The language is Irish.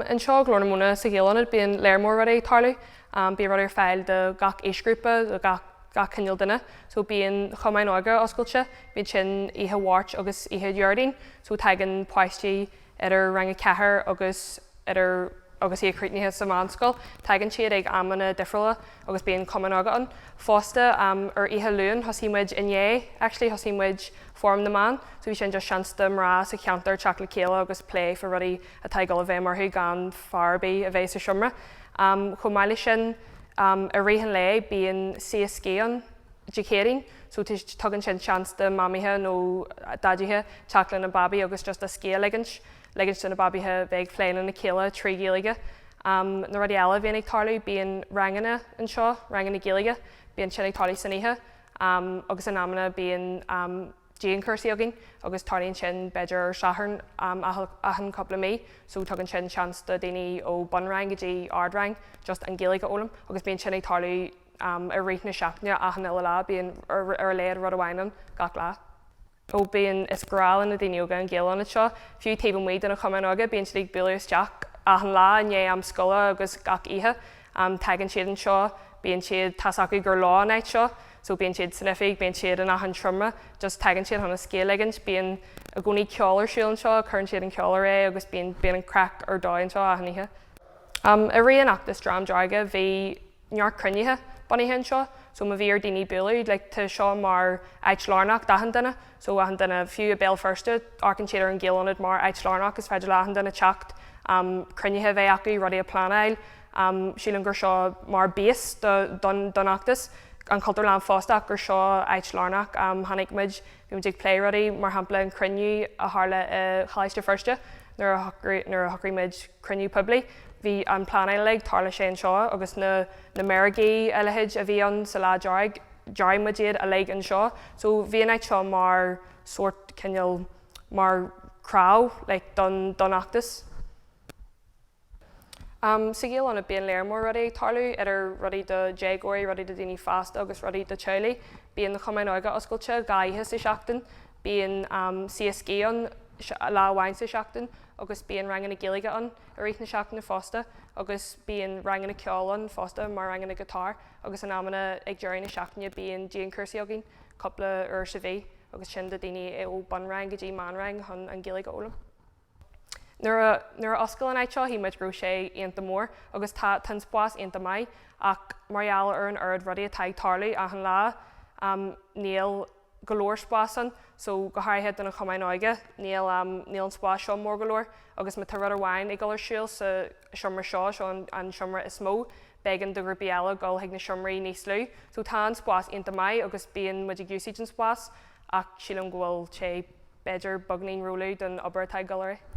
Anseo i Glór na Móna sa Ghaelionad bíonn léar mór rudaí ag tarlú. Bíonn rudaí ar fáil do gach aoisghrúpa, do gach gach cineál duine. So bíonn Cumainn Óige oscailte, bíonn sin oíche Mháirt agus oíche Dhéardaoin. So tagann páistí idir rang a 4 agus idir agus iad críochnaithe sa mheánscoil. Tagann siad ag amanna difriúla agus bíonn Cumann Óige ann. Fosta, ar oíche Luain, thosaigh muid inné actually, thosaigh muid Fóram na mBan. So bhí sin just seans do mná sa cheantar teacht le chéile agus plé fá rudaí atá ag dul i bhfeidhm orthu gan fear ar bith a bheith sa seomra. Chomh maith leis sin, i rith an lae bíonn Suí is Scíth ann Dé Céadaoin so tugann sin seans do mamaithe nó daidithe teacht lena babaí agus just a scíth a ligint. ligint do na babaithe bheith ag plé lena chéile trí Ghaeilge. Na rudaí eile a bhíonn ag tarlú, bíonn ranganna anseo, ranganna Gaeilge, bíonn sin ag tarlú san oíche agus in amanna bíonn dianchúrsaí againn agus tarlaíonn sin b'fhéidir ar Satharn achan cúpla mí so tugann sin seans do daoine ó bunrang go dtí ardrang just an Ghaeilge a fhoghlaim agus bíonn sin ag tarlú i rith na seachtaine achan uile lá, bíonn ar a laghad rud amháin ann gach lá. Ó bíonn, is grá le na daoine óga an Ghaelionad seo, fiú taobh amuigh de na cumainn óige, bíonn siad ag bualadh isteach achan lá i ndiaidh am scoile agus gach oíche. Tagann siad anseo, bíonn siad, tá's acu gur leo an áit seo, so bíonn siad san oifig, bíonn siad in achan seomra, just tagann siad chun a scíth a ligint, bíonn i gcónaí ceol ar siúl anseo, cuireann siad an ceol ar aghaidh agus bíonn, bíonn an craic ar dóigh anseo achan oíche. I rith an fheachtais Dream Dearg bhí neart cruinnithe bunaithe anseo so má bhí ar daoine bualadh like tá seo mar áit lárnach d'achan duine so achan duine fiú i Béal Feirste amharcann siad ar an Ghaelionad mar áit lárnach is féidir le achan duine teacht um cruinnithe a bheith acu rudaí a pleanáil um sílim gur seo mar base do don don fheachtas an Chultúrlann fosta ach gur seo áit lárnach um tháinig muid Bhí muid ag plé rudaí, mar shampla an cruinniú a tharla i Choláiste Feirste nuair a nuair a shocraigh muid cruinniú poiblí. Bhí an pleanáil uilig, tharla sé anseo agus na na meirgí a leithéid a bhí ann sa Lá Dearg, dhear muid iad uilig anseo. So bhí an áit seo mar sórt cineál mar craobh like don don fheachtas. Sa Ghaelionad bíonn léar mór rudaí ag tarlú, idir rudaí do dhéagóirí, rudaí do daoine fásta agus rudaí do teaghlaigh. Bíonn na Cumainn Óige oscailte 2 oíche sa seachtain, bíonn Suí is Scíth ann lá amháin sa seachtain agus bíonn ranganna Gaeilge ann i rith na seachtaine fosta agus bíonn ranganna ceoil ann fosta mar ranganna guitar agus in amanna ag deireadh na seachtaine bíonn dianchúrsaí againn cúpla uair sa mhí agus sin do daoine ó bunrang go dtí meánrang chun an Ghaeilge a fhoghlaim. Nuair a, nuair a oscail an áit seo shíl muid go raibh sé iontach mór agus tá, tá an spás iontach maith ach mar gheall ar an oiread rudaí atá ag tarlú achan lá níl go leor spás ann so go háirithe do na cumainn óige níl, níl an spás seo mór go leor agus má tá rud amháin ag dul ar siúl sa seomra seo, seo an, an seomra is mó, b'éigean do ghrúpaí eile dul chuig na seomraí níos lú. So tá an spás iontach maith agus bíonn muid ag úsáid an spás ach sílim go bhfuil sé b'fhéidir beagainín ró-lú don obair atá ag dul ar aghaidh.